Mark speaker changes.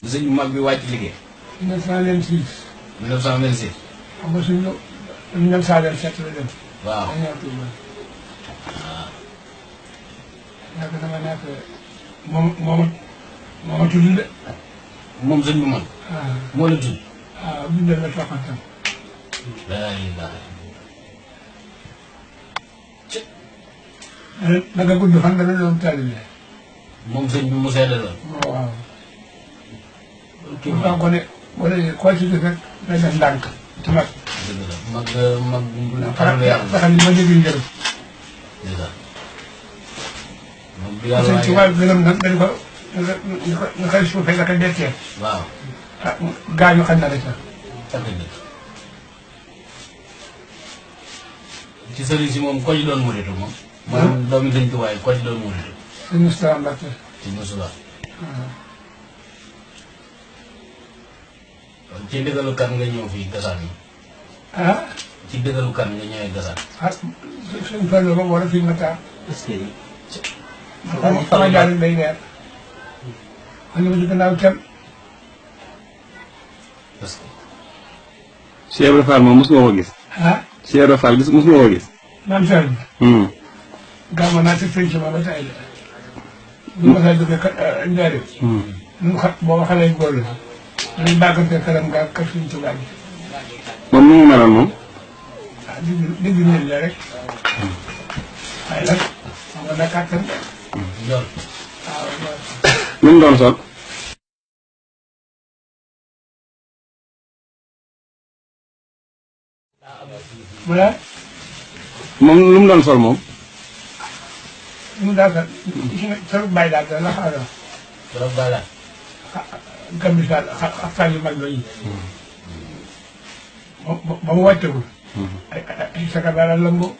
Speaker 1: sëñ bu mag bi wàcc liggéey.
Speaker 2: 1926.
Speaker 1: 1926.
Speaker 2: xam nga suñu 1927 la dem.
Speaker 1: waaw
Speaker 2: dañu ñëw Touba. nekk dama nekk moom tudd de.
Speaker 1: moom sëñ bu mag.
Speaker 2: waaw
Speaker 1: moo la tudd.
Speaker 2: waaw bindal la toqantam.
Speaker 1: laa ilaaha
Speaker 2: na nga gudd fan dana doon taalibe.
Speaker 1: moom sëñ bi mu seede la.
Speaker 2: waaw.
Speaker 1: kii
Speaker 2: bu ko ne wala koo ci def rek day def ndànk ci mag.
Speaker 1: dëgg la mag bu
Speaker 2: xanaa xanaa li ma dégg njëriñ.
Speaker 1: dëgg la. moom bu
Speaker 2: parce que
Speaker 1: yàlla
Speaker 2: ci wàllu gërëm nag dañ ko nga koy suufee nga koy dekkee.
Speaker 1: waaw.
Speaker 2: ah gaañu xam na la ca.
Speaker 1: sant bi ci sëriñ si moom ko ci doon muritu moom. maanaam doomi sëñ Tuubaa ko ci doon muritu.
Speaker 2: sëñ Moustapha Mbacke.
Speaker 1: ci Moussa.
Speaker 2: waaw.
Speaker 1: ci dëggalu kan nga ñëw fii gasaan yi.
Speaker 2: ah.
Speaker 1: ci dëggalu kan nga ñëwee gasaan.
Speaker 2: ah suñ Fallou ba wala suñ Matar.
Speaker 3: est-ce que.
Speaker 2: sama jaar day leer. xam nga ci gannaaw kenn.
Speaker 1: parce que.
Speaker 4: Cheikh Ibra Fall moom mos nga ko gis.
Speaker 2: ah.
Speaker 4: Cheikh Ibra Fall mos nga ko gis.
Speaker 2: maam Seydou. gàmm naa ci penc ma ba tey de. bu ma saa jógee Ndiaye. ñu xa booba xale yu góor la. dañuy bàggante këram gaa kër suñ tubaab yi.
Speaker 4: moom nu mu meloon moom.
Speaker 2: ah digg nit la rek. waaye nag xam nga nag kàttan.
Speaker 1: Ndiol.
Speaker 2: waaw waaw.
Speaker 4: lu mu doon sol.
Speaker 2: mu ne
Speaker 4: moom lu mu doon sol moom.
Speaker 2: mu daal ka sa bàyyi daal la xaaral.
Speaker 1: borom Baala.
Speaker 2: gàmmu saa xaftaan yu mag yooyu. ba mu wàccagul. ay saka daal la lëngoo.